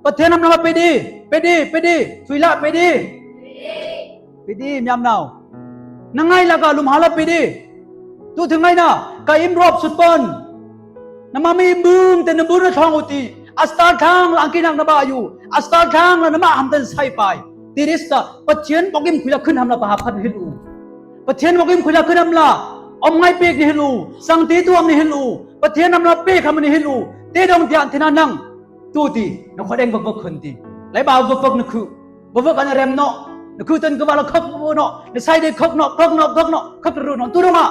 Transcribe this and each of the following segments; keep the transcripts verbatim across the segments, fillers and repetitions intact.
Pathian hamla pedi, pedi, pedi, thui la pedi. Pedi, miamnao. Na ngai lakah lumha la pedi. Tuthing ngaina, ka im rop sut pon. Na mami im bung te na bung na thong uti. A star thang la angkinak na ba yu. A star thang la na ma ham ten sai pai. Tirista, Pathian bok im khui la khun hamla pahap khat hil u. Pathian bok im khui la khun hamla. Om ngai pek ni hil u. Sangti tu am ni hil u. Pathian hamla pek ham ni hil u. Te dong tian tina nang. Tuti, na khodeng vekvek khun ti. Laiba vekvek na khu. Vekvek an rem noh. Na khu ten kava la khok bu noh. Na sai de khok noh, khok noh, khok noh, khok ru noh. Tu dong a.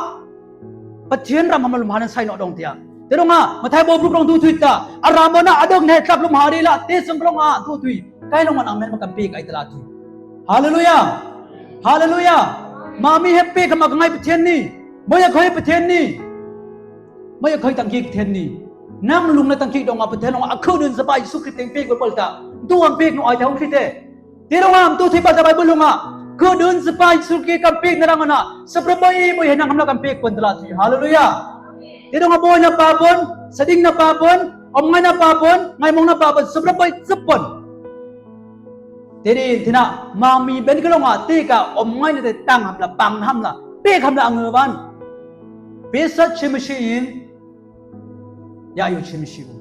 Pathian ram ham lum ha nan sai noh dong tia. Te dong a, Mathai bo bruk dong tu tui ta. A ram bo na a dong ne tlap lum ha de la. Te sang dong a tu tui. Kai long an amen ma kan pek ai tala tui. Haleluya. Haleluya. Mami hep pek ham a ngai Pathian ni. Moya khoi Pathian ni. Moya khoi tangki Pathian ni. Nang lung na tangki dong a Pathian long a khu dun sapa Jisu Krist teng pek bol bol ta. Tu am pek no ai ta hong Krist te. Te dong a, tu tui pa ta Bible dong a. Khu dun sapa Jisu Krist kan pek na dang ana. Sapra boi boi he nang hamla kan pek pon tala tui. Haleluya. Te dong a boi na pa pon, sading na pa pon, om ngai na pa pon, ngai mong na pa pon, sapra boi sap pon. Te di tina, mami ben ka dong a, te ka om ngai na te tang hamla, pang hamla, pek hamla ang van. Pesa chimisi in, ya yu chimisi u.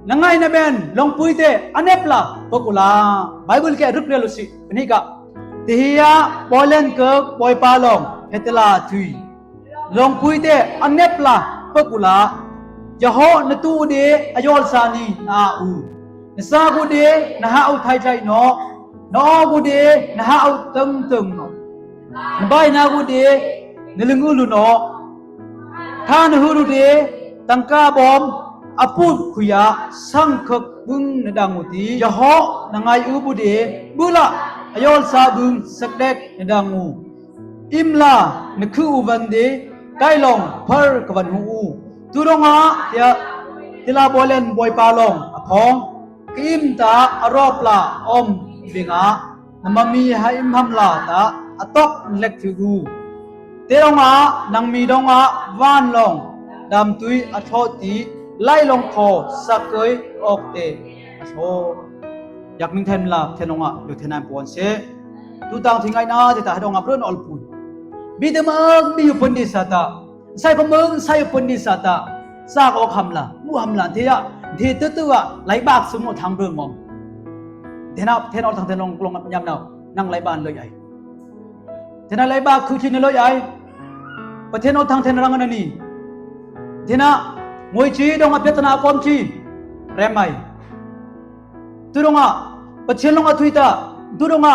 Na ngai na ben, longpui te, anep la, pek u la, Bible ke ruk rel u si, ni ka, ti hi a, boilen ke, boipa long, hetela tui. Longpui te, anep la, pek u la, yaho, na tu u de, ayol sa ni, na u. Na sa gu de, na ha u thai thai no, na o gu de, na ha u teng teng no. Na bai na gu de, na ling u lu no. Tha na hu lu de, tangka bom, aput khuya, sang khek bung na dang u ti. Yaho, na ngai u bu de, bu la, ayol sa bung, sak dek na dang u. Im la, na khu u van de, kai long, phar ka van hu u. Tu dong a, tia, tila boilen boipa long, a phong. Ka im ta, a rop la, om, ving a. Na mami ha im hamla ta, a tok, lek thu u. Te dong a, nang mi dong a, van long, dam tui, a tho ti, lai long kho, sak koi, ok te, a tho. Yak ming then la, then dong a, yu then an pon se. Tu tang thi ngai na, te ta dong a, bro, ol pun. Bi te mang, bi yu pun di sa ta. Sai pun mang, sai pun di sa ta. Sa ko hamla, mu hamla, te ya, te tu tu a, lai bak sum mo thang bro ngom. Te na, te na, thang te nong klong nyam nau, nang lai ban loi ai. Te na lai bak khu chi ni loi ai. Pathian o thang te na rang na ni. Te na, ngoi chi dong a pet na kom chi. Rem ai. Tu dong a, Pathian long a tui ta, tu dong a,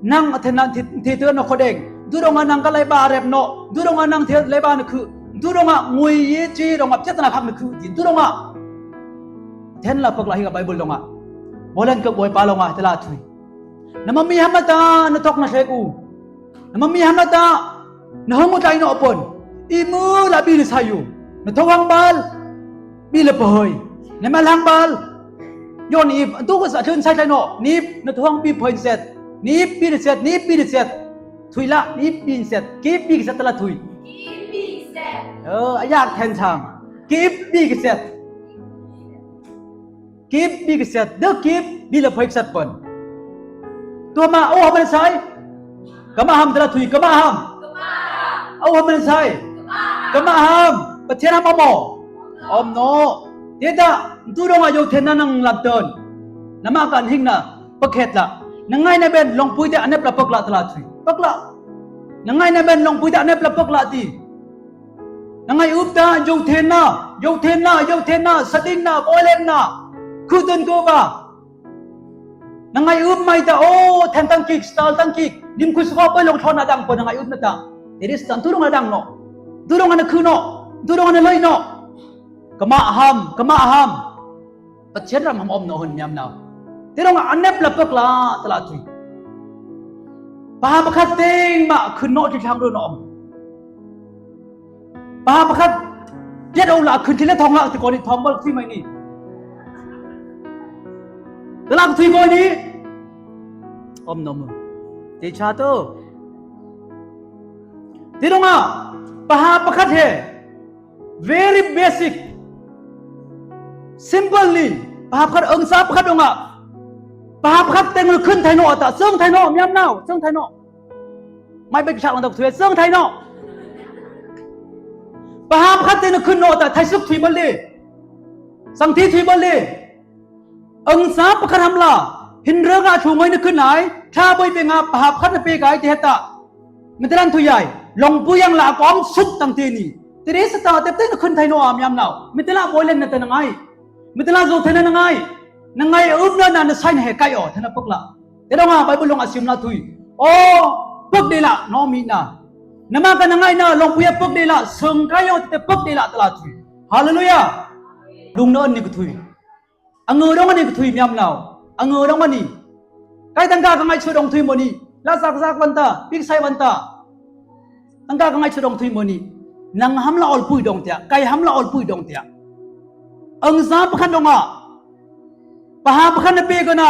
nang a then nang thi, thi tu na khodeng, tu dong a nang ka lai ba rep no, tu dong a nang the lai ba na khu, tu dong a ngui ye chi dong a pchet na phak na khu, tin tu dong a. Then la pak la hi ka Bible dong a. Boilen ke boipa long a, te la tui. Na mami hamla ta, na tok na sek u. Na mami hamla ta, na hong u tlai no pon. I mu la bi na sa yu. Na tho hang bal. Bi la pahoi. Na ma hang bal. Yon ip, tu ko sa chun sa tlai no. Nip, na tho hang bi pahoi set. Nip bi na set, nip bi na set. Thui la, nip bi na set. Kip bi set la thui. Kip bi set. Ơ, a yak then chang. Kip bi set. Kip bi kiset, de kip bi la phoi kiset pon. Tua ma, o ham na sai. Kama ham tala thui, kama ham. O ham na sai. Kama ham. Pathian ham om mo. Om no. Teta, tu dong a yo then na nang lam ton. Na ma kan hing na, pakhet la. Na ngai na ben, longpui te anep la pak la tala thui. Pak la. Na ngai na ben, longpui te anep la pak la ti. Na ngai up ta, yo then na, yo then na, yo then na, sading na, boilen na, khutun ko ba. Na ngai up mai ta, o, then tangkik, stal tangkik, nim khu suka poi long thon na dang pon na ngai up na ta. Tiris tan, tu dong na dang no. Tu dong na khu no. Tu dong na loi no. Kama ham, kama ham. Pathian ram ham om no hun miam nau. Te dong a anep la pak la, tala thui. Paham khat teng ma khun no ti thang ru no om. Paham khat, yet o la khun ti le thong la ti ko ni thong bol thui mai ni. Tala thui ko ni. Om no mu. Te cha to. Ti dong a, pahapa khat he, very basic, simple ni, pahapa khat, angsa pakhat dong a, pahapa khat teng na khun thai no ta, sung thai no, miam nao, sung thai no. Mai bai kisa lang ta thue, sung thai no. Pahapa khat teng na khun no ta, thai suk thui bal de. Sang ti thui bal de. Angsa pakhat ham la, hin rek a thu ngoi na khun ai, tha boi pe nga pahapa khat na pe kai ti heta. Mitelan thui ai, longpui yang la kong suk tang ti ni. Ti ri sa ta tep teng na khun thai no a miam nao. Mitela boi len na ta na ngai. Mitela zo thena na ngai. Na ngai up na na na sai na he kai o, thena pek la. Te dong a, Bible dong a sim la thui. O, pek de la, no mi na. Nama ka na ngai na, longpui a pek de la, sung kai o, te pek de la, tela thui. Hallelujah. Dung na an ni ka thui. Ang dong ani ka thui miam nao. Ang dong ani. Kai tangka ka ngai chu dong thui moni. La sak sak banta, pik sai banta. Tangka ka ngai chu dong thui moni. Nang ham la olpui dong tia, kai ham la olpui dong tia. Angsa pakhat dong a. Pahapa khat na pe ka na.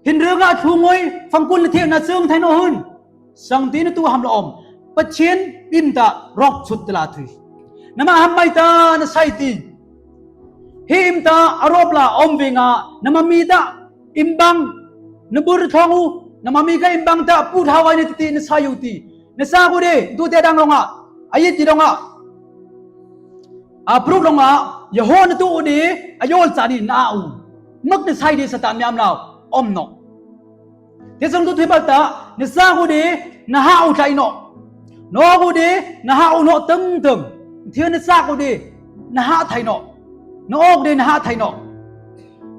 Hin rek a thu ngoi, fangkul na thei na sung thai no hun. Sang ti na tu ham la om. Pathian im ta rop sut tela thui. Nama ham mai ta na sai ti. Hi im ta a rop la om ve nga, nama mi ta im bang, na bur thong u, nama mi ka im bang ta pu thawai na ti ti na sai u ti. Na sa ku de, tu te dang long a, a yit ti long a. A pruk long a, ya ho na tu u de, a yol sa ni na u. Mak na sai de sa ta miam nao, om no. Te sung tu thui bal ta, na sa ku de, na ha u thai no. No ku de, na ha u no teng teng. Te na sa ku de, na ha thai no. Na ok de, na ha thai no.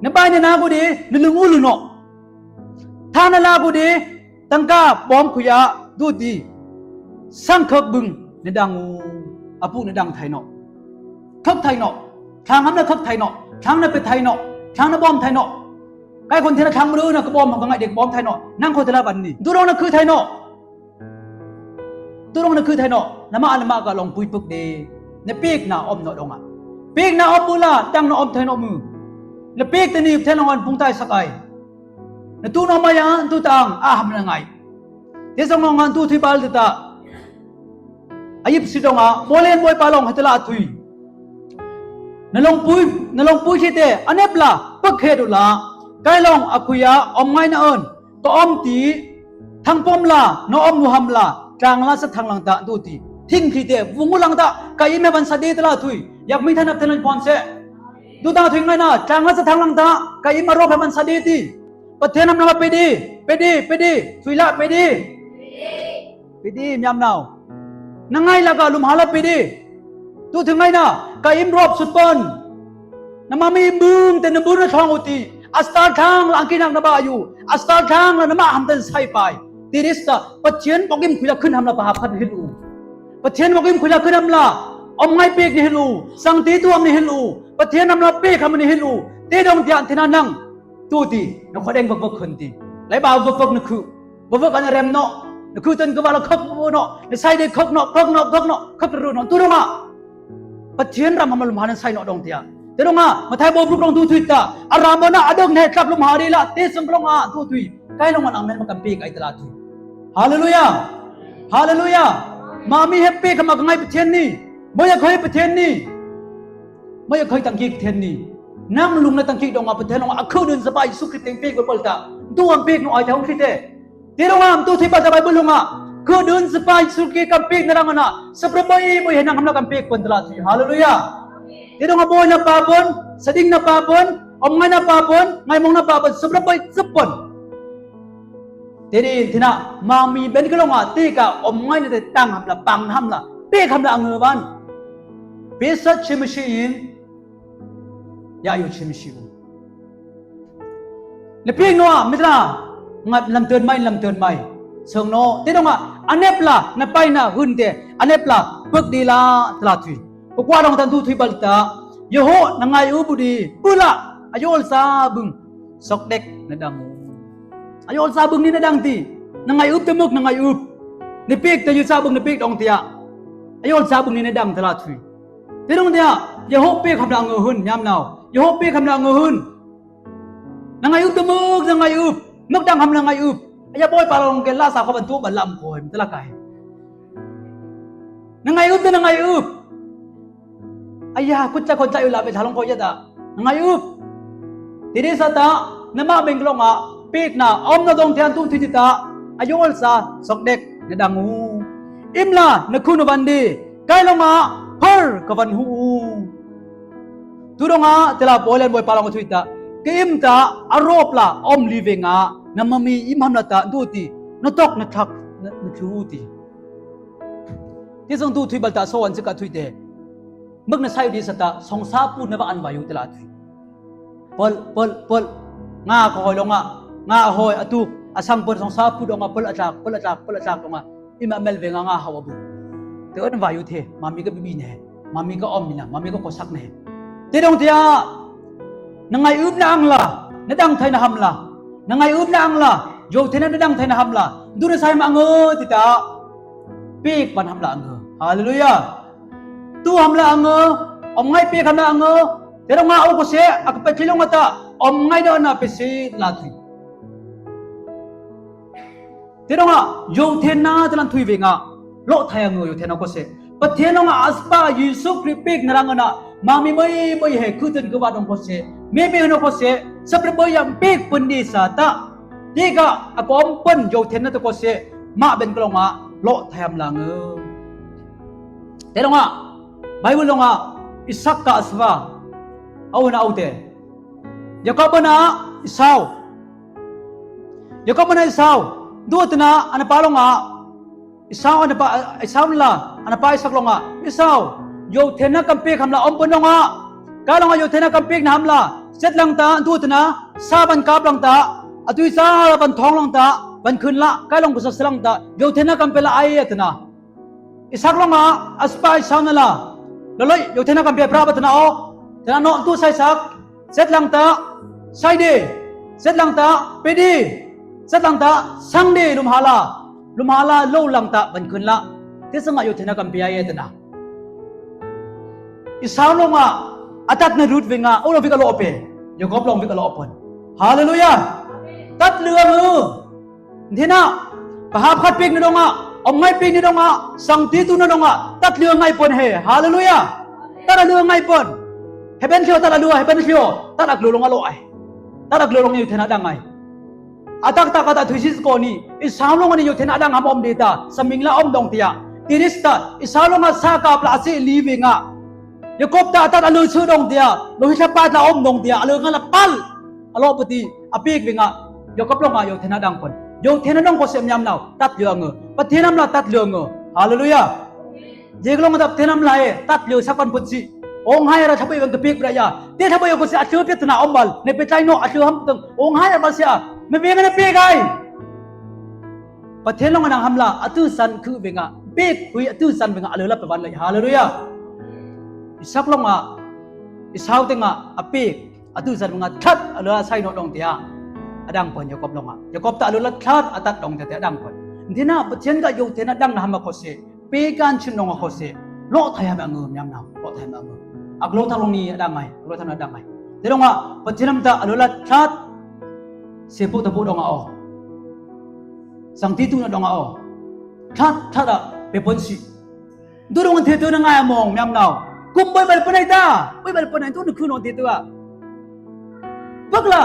Na bai na na ku de, na lung u lu no. Tha na la ku de, tangka bom khuya, du ti. Sang khak bung, na dang u, a pu na dang thai no. Khak thai no. Thang ham na khak thai no. Thang na pe thai no. Thang na bom thai no. Kai kon thena thang mru na ka bom ka ngai de ka bom thai no. Nang ko tela ban ni. Tu dong na khu thai no. Tu dong na khu thai no. Nama nama ka longpui pek de. Na pek na om no dong a. Pek na om bula, tang na om thai no mu. Na pek te ni thai no ngan pung tai sak ai. Na tu no maya, tu tang, a ham na ngai. Te song no ngan tu thui bal ta. A yip si dong a, molen moi pa long hete la thui. Na longpui, na longpui si te, a nep la, pek he du la, kai long a khuya, om ngai na on, ka om ti, thang pom la, na om nu ham la, tang la sa thang lang ta, du ti. Thing si te, vung u lang ta, ka im he ban sa de te la thui. Yak mi than ap te lang pon se. Du ta thui ngai na, tang la sa thang lang ta, ka im a rop he ban sa de ti. Pathen nam na pe de, pe de, pe de, thui la pe de. Pe di, miam nau. Na ngai la ka lum ha la pe di. Tu thing ngai na, ka im rop sut pon. Na mami bung te na bung na thong u ti. A star thang la ang kinak na ba yu. A star thang la na ma ham ten sai pai. Ti ris ta, Pathian bok im khui la khun ham la pa hap khat na hil u. Pathian bok im khui la khun ham la. Om ngai pek na hil u. Sang ti tu am na hil u. Pathian nam la pek ham na hil u. Te dong tian ti na nang. Tu ti, na khodeng vak vak khun ti. Lai ba vak vak na khu. Vak vak an rem no. Na khu ten ka ba la khak bu no. Na sai de khak no, khak no, khak no, khak ru no. Tu dong a. Pathian ram ham lum ha na sai no dong tia. Te dong a, Mathai bo bruk dong tu thui ta. A ram bo na a dong ne tlap lum ha de la. Te sang dong a, tu thui. Kai long an ang men ma kam pek ai ta la thui. Hallelujah. Hallelujah. Mami he pek ham a ka ngai Pathian ni. Mo ya khoi Pathian ni. Mo ya khoi tang ki Pathian ni. Nang lung na tang ki dong a Pathian long a khu dun sa pa Isu Krist teng pek bol ta. Tu am pek no ai ta hong ki te. Te dong a, tu thei pa ta Bible long a. Khu dun sa pa Isu Krist kam pek na dang na. Sa pra bai bai he nang ham na kam pek pon ta la thui. Hallelujah. Te dong a boi na pa pon, sa ding na pa pon, om ngai na pa pon, ngai mong na pa pon, sa pra bai sa pon. Te di, ti na, mami ben ka long a, ti ka, om ngai na te tang ham la, pang ham la, pek ham la ang ban. Pe sa chi ma chi in, ya yu chi ma chi u. Na pek no a, mi ta la, ngat lam tun mai, lam tun mai. Sang no, te dong a, a nep la, na pai na hun te, a nep la, pek di la, ta la thui. Ko kwa dong tan tu thui bal ta, ya ho, na ngai u bu di, bu la, a yol sa bung. Sok dek na dang u. A yol sa bung ni na dang ti. Na ngai up te muk na ngai up. Na pek te yol sa bung na pek dong tia. A yol sa bung ni na dang ta la thui. Te dong tia. Ya ho pek ham la ngu hun. Nyam nau. Ya ho pek ham la ngu hun. Na ngai up te muk na ngai up. Muk dang ham la ngai up. A ya boi pa long ke la sa ko ban tu ba lam ko hem ta la kai. Na ngai up, na ngai up. Aya, kut tla kon tla u la be tha long ko ya ta. Na ngai up. Ti di sa ta, na ma beng long a, pek na, om na dong tian tu ti ti ta, a yol sa, sok dek, na dang u. Im la, na khun u van di, kai long a, phar ka van hu u. Tu dong a, tela Paul en boi pa long a thui ta. Ka im ta, a rop la, om li veng a, na mami im ham la ta, tu ti, na tok, na thak, na, na thu ti. Ti song tu thui bal ta so an sik a thui te. Muk na sai di sa ta, song sa pu na ba an ba yu te la thui. Pol, pol, pol. Nga ko hoi long a, nga hoi a tuk, a sang pol song sa pu dong a, pol a tlak, pol a tlak, pol a tlak dong a. Ima mel ve nga nga hau a bu. Te an ba yu te, mami ka bibi ne, mami ka om mi na, mami ka kosak ne. Te dong te a, na ngai up na ang la, na dang thai na ham la. Na ngai up na ang la, yo te na na dang thai na ham la. Du na sai ma ang o, ti ta. Pek pan ham la ang o. Hallelujah. Tu ham la ang o, om ngai pek ham la ang o. Te dong a o ko se, a ka pek long a ta, om ngai do na pe se la thui. Te dong a, yo te na te lan thui ve nga, lo thai ang o yo te na ko se. Pathen long a aspa Jisu Krist pek na rang a na, mami mai mai he, khu ten khu ba dong ko se. Me me no ko se, sa pre boi yang pek pen di sa ta. Ti ka, a kom pen yo te na te ko se, ma ben ko long a, lo thai ham la ang o. Te dong a, Bible long a, Isak ka aspa, au na au te. Jakob na Esau. Jakob na Esau. Du te na, ana pa long a. Esau ana pa, Esau la, ana pa Isak long a. Esau. Yo te na kan pek ham la om pen long a. Ka long a yo te na kan pek na ham la. Set lang ta, du te na, sa ban kap lang ta. A tui sa ban thong lang ta. Ban khun la, ka long ko sa lang ta. Yo te na kan pek la ai te na. Isak long a, aspa Esau na la. Loloi, yo te na kan pek pra ba te na o. Te na no, tu sai sak. Set lang ta, sai de. Set lang ta, pe de. Set lang ta, sang de, lum ha la. Lum ha la, lo lang ta, ban khun la. Te sang a yo te na kan pek ai te na. Esau long a, a tat na rut ve nga, o long vik a lo pe. Jakob long vik a lo pen. Hallelujah. Tat lua mu. Nthina, pahap khat pek na dong a, om ngai pek na dong a, sangti tu na dong a, tat lua ngai pen he. Hallelujah. Tat a lua ngai pen. Heben sio tat a lua, heben sio. Tat a lua long a lo ai. Tat a lua long yo te na dang ai. A tak tak a ta thui si ko ni. Esau long a ni yo te na dang ham om de ta. Sa ming la om dong tia. Ti di sa ta. Esau long a sa kap la a se li ve nga. Jakob ta a tat a lua su dong tia. Lo hi sa pat la om dong tia. A lua nga la pal. A lo pati, a pek ve nga, Jakob long a yo te na dang pen. Yo te na dang ko se miam nau, tat lua ang o. Pathen ham la tat lua ang o. Hallelujah. Jek long a tat Pathen ham la e, tat lua sa pen put si. Ong hai ra thabai bang ka pek bra ya. Te thabai ko se a tlu pet na om bal. Ne pet lai no a tlu ham tang. Ong hai ra bal se a. Me ve nga ne pek ai. Pathen long a nang ham la, a tu san khu ve nga. Pek hui a tu san ve nga, a lua la pe van lai. Hallelujah. Isak long a, Esau te nga, a pek. A tu san nga that a lua sai no dong tia. A dang pen Jakob long a. Jakob ta a lua la that a tat dong tia a dang pen. Nthina Pathen ka yo te na dang na ham a ko se. Pe kan chin dong a ko se. Lo thai ham ang o miam nau. Lo thai ham ang o. A lo thai long ni a dang ai. A lo thai na dang ai. Te dong a Pathen ham ta a lua la that. Se pu ta pu dong a o. Sangti tu na dong a o. That that a pe pen si. Du dong te tu na ngai a mong miam nau. Kum boi bal pen ai ta. Boi bal pen ai tu na khu nong te tu a. Pek la.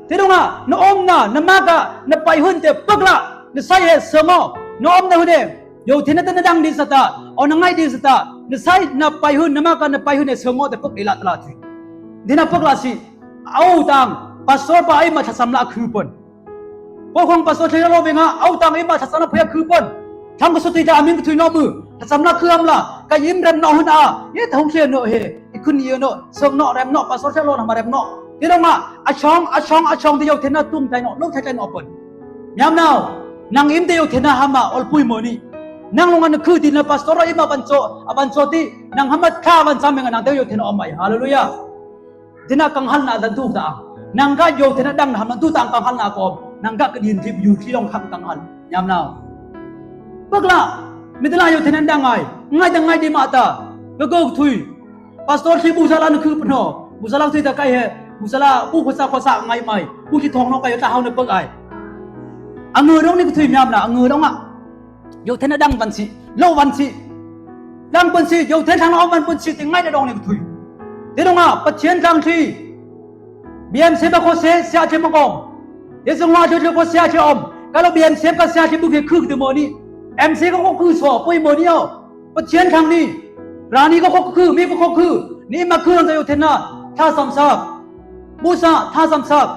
Te dong a. Na om na. Na mak a. Na pai hun te pek la. Na sai he seng o. Na om na hun e. Yo te na ta na dang di sa ta. O na ngai di sa ta. Na sai na pai hun. Na mak a na pai hun e seng o te pek di la ta la ti. Di na pek la si. Au tang. Pastor pa ai ma tha sam la khu pen. Ko khong pastor thei lo ve nga, au tang ima thasam la phuya khu pon. Thang ko suti ta amin ko thui no mu. Thasam la khu am la, ka im rem no hun a. Ye ta hong thei no he. I khun ye no, song no rem no, pastor thei lo na ma rem no. Ti dong ma, a chong, a chong, a chong ti yo thei na tum thei no, lo thei thei no pon. Miam nau, nang im ti yo thei na ham ma, ol pui mo ni. Nang long an khu ti na pastor ima ban cho, a ban cho ti, nang ham ma tha ban sam nga nang ti yo thei no om mai. Hallelujah. Ti na kanghalna dan tu ta. Nang ka yo thei na dang na ham na tu ta kanghalna ko. Nang ka ka din ti yu ti long kham kanghal. Yam nau. Pek la. Mi ti la yo thei na dang ai. Ngai dang ngai di ma ta. Ka ko thui. Pastor si bu sa la na khu pno. Bu sa la thui ta kai he. Bu sa la bu ko sa ko sa ngai mai. Bu ti thong no kai ta hau na pek ai. A ngu dong ni ko thui miam na. A ngu dong a. Yo thei na dang van si. Lo van si. Lang pansi, Yothen thang a om man pansi, ti ngaina dong ni kuthui. Ti dong a, Pathian thang thi. Biamse ba kose, sia che makom. Ti sung wa cho cho ko sia che om. Kalo biamse ka sia che bu ke kuk de mo ni. Emse ko ko kuk so, poi mo ni o. Pathian thang ni. Rani ko ko kuk, mi ko ko kuk. Ni ma kuk lang sa Yothen na. Tha samsak. Busa, tha samsak.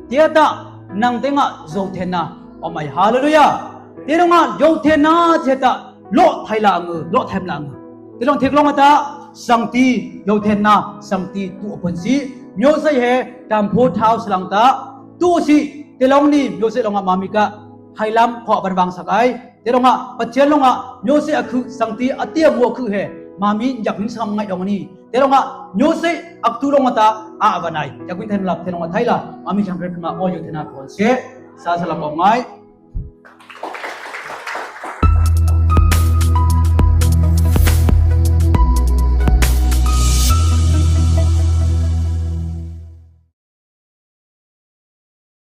Tia ta, nang tenga Yothen na. Om ai, hallelujah. Ti dong a, Yothen na, tia ta. Lo thai la ngu, lo thai la ngu. Ti dong thik long a ta, sangti, Yothen na, sangti tu a pansi. Myo se he, tam pho thao sa lang ta. Tu si, ti long ni, myo se long a mami ka. Hai lam, ko a ban vang sak ai. Ti dong a, Pathian long a, myo se a kuk, sangti, a tia mu a kuk he. Mami, yak ning sam ngai dong ni. Ti dong a, myo se, ak tu long a ta, a a ban ai. Yak ning ten lap, ti dong a thai la. Mami, chang kret ma, o Yothen na, pansi. Sa sa la ko ngai.